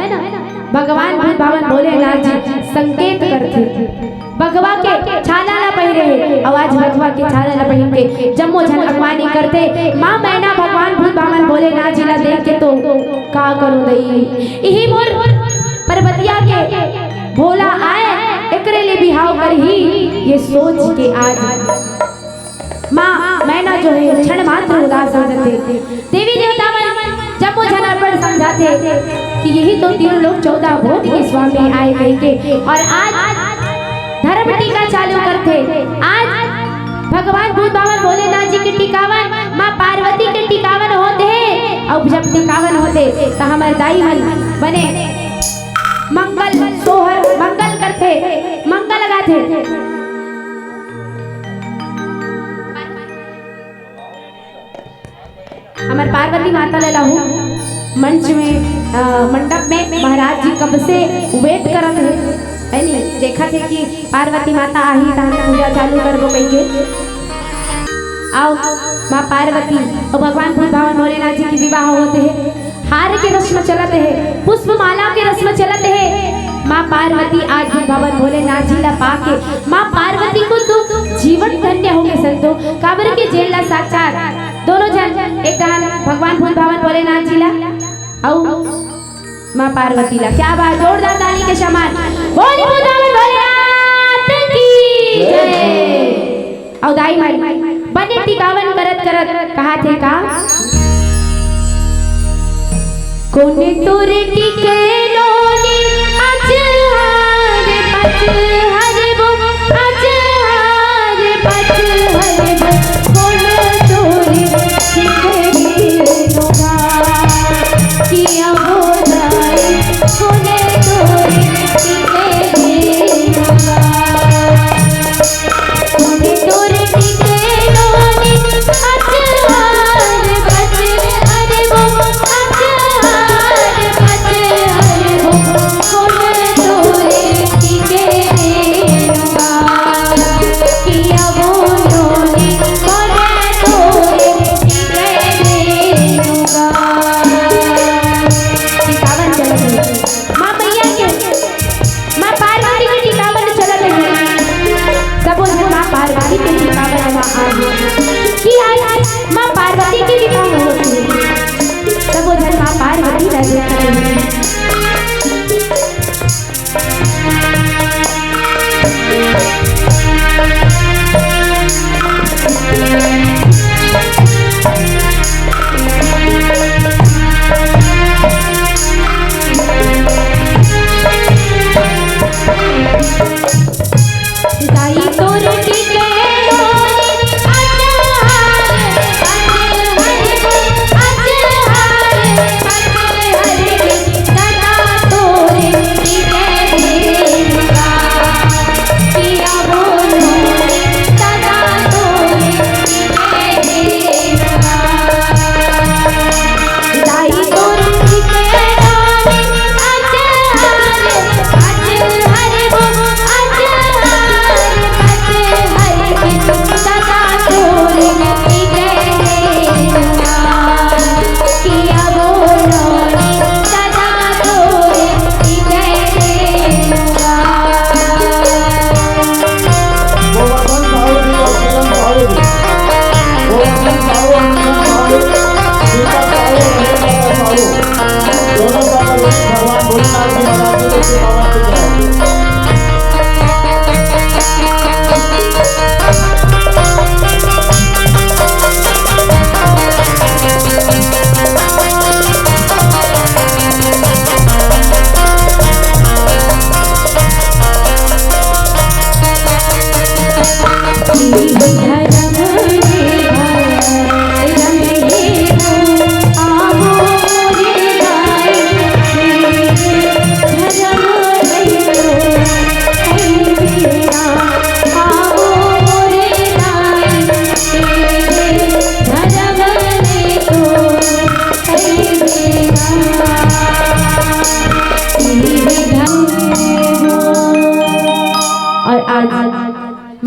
भगवान भूत बामन भोलेनाथ जी संकेत करथे। बघवा के छाला ला पहिरे हे, अउ आज बघवा के छाला ला पहिन के जम्मो झन अगवानी करथे। माँ मैना भगवान भूत बामन भोलेनाथ जी ला देख के तो का करूँ दई, इही मोर परबतिया के भोला आए, एकरे ले बिहाव करही, ये सोच के आज माँ मैना जो हे क्षण मात्र उदास हो जाथे। देवी देवता मन जम्मो झन अपन समझाथे कि यही तो तीनों लोक चौदह भूत के स्वामी आए कहिके, और आज धर्म टीका चालू करथे। आज भगवान भूत बामन भोलेनाथ जी के टिकावन, माँ पार्वती के टिकावन होत हे, अउ जब टिकावन होथे त हमर दाई मन बने मंगल सोहर, मंगल करथे, मंगल गाथे। हमर पार्वती माता ला लाहू मंच में, अ, मंडप में महाराज जी कब से wait करत हे, है नी? देखत हे कि पार्वती माता आही, तहन पूजा चालू करबो कहिके। आओ, माँ पार्वती अउ भगवान भूत बामन भोलेनाथ जी के विवाह होत हे। हार के रस्म चलत हे, पुष्प माला के रस्म चलत हे। माँ पार्वती आज भूत बामन भोलेनाथ जी ला पाके, माँ पार्वती को तो जीवन धन्य हो गे संतो, काबर के जेन ला साक्षात दोनों झन, एक डहन भगवान भूत बामन भोलेनाथ जी ला, अउ माँ पार्वती ला। क्या बात, जोरदार ताली के समान। बोली भूत बामन भोलेनाथ की जय। अउ दाई मन बने टिकावन करत करत कहाथे का? कोने तोरे टिके नोनी अचहर पचहर वो, अचहर पचहर वो, कोने तोरे टिके नोगा किया हो जाए, कोने तोरे टिके नोगा।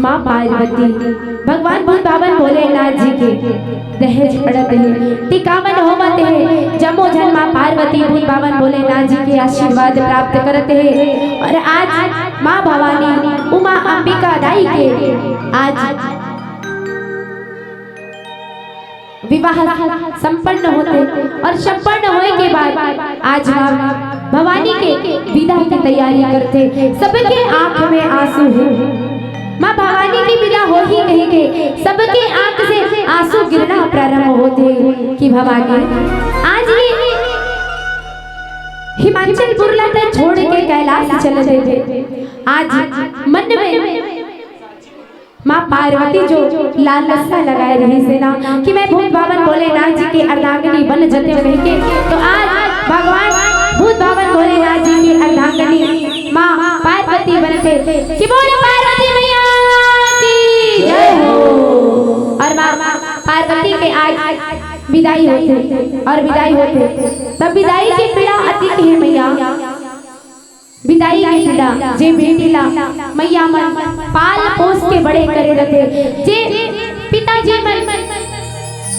माँ पार्वती भगवान भूत बावन भोलेनाथ जी के दहेज पड़त हे, टिकावन होवत हे। जम्मो झन माँ पार्वती भूत बावन भोलेनाथ जी के आशीर्वाद प्राप्त करत हे। और आज माँ भवानी उमा अंबिका दाई के आज विवाह संपन्न होथे और संपन्न होए के बाद आज माँ भवानी के विदा के तैयारी करथे। सबके आंख में आंसू हे। माँ भवानी के विदा होही कहिके सबके आंख से आंसू गिरना प्रारंभ होथे कि भवानी आज ये हिमाचल पुरला तक छोड़ के कैलाश चले देथे। आज मन में माँ पार्वती जो लालसा लगाए रहिस हे ना कि मैं भूत बावन भोलेनाथ जी के अर्धांगिनी बन जतेंव कहिके, तो आज भगवान भूत बावन भोलेनाथ जी की अर्धांगिनी माँ पार्वती बनथे कि बोल पार्वती मैया की जय हो। और माँ पार्वती के आज विदाई होथे और विदाई होथे तब विदाई के पीड़ा अति हे मैया। विदाई के पीड़ा जे बेटी ला मैया मन पाल पोस के बड़े करे रथे, जे पिताजी मन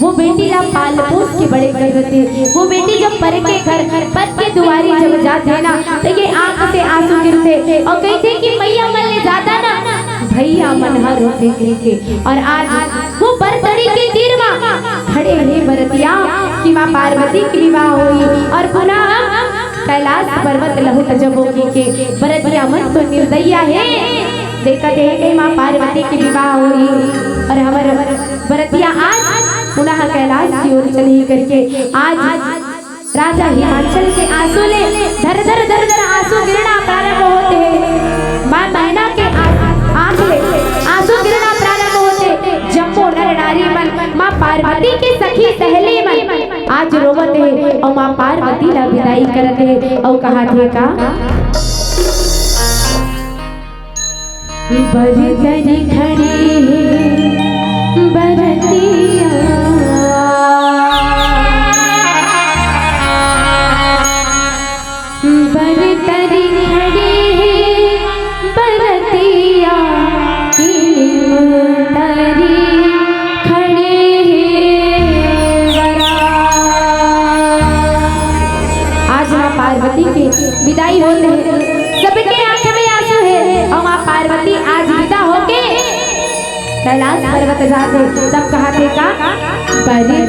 वो बेटी ला पाल पोस के बड़े करे रथे, वो बेटी जब पर के घर पर के दुआरी जब जाथे ना तो ये आंख से आंसू गिरथे और कहिथे कि मैया मन ले ज्यादा ना भैया मन हर रोथे कहिके। और आज वो बरतड़ी के तीर मा खड़े हे बरतिया कि माँ पार्वती के विवाह होई और पुनः कैलाश पर्वत लहुट जबो कहिके। बरतिया मन तो निर्दयिया हे, देखत हे कहीं माँ पार्वती के विवाह होई और हमर बरतिया आज पुनः कैलाश की ओर चलही कहिके। आज राजा हिमाचल के आंसू ले धर धर धर धर आंसू गिरना प्रारंभ होथे। माँ मैना के आंख ले आंसू गिरना प्रारंभ होथे। जम्मो नर नारी मन माँ पार्वती के सखी सहेली मन आज रोवत हे और माँ पार्वती ला विदाई करत हे और कहा थे का? बरतरी खड़ी हे बरतिया, बरतरी खड़ी हे बरतिया, किलिम तरी खड़े हे बरा। आज माँ पार्वती के विदाई होत हे, सबके आंख में आंसू हे और माँ पार्वती आज विदा होके कैलाश पर्वत जाथे। तब कहा थे का? बरी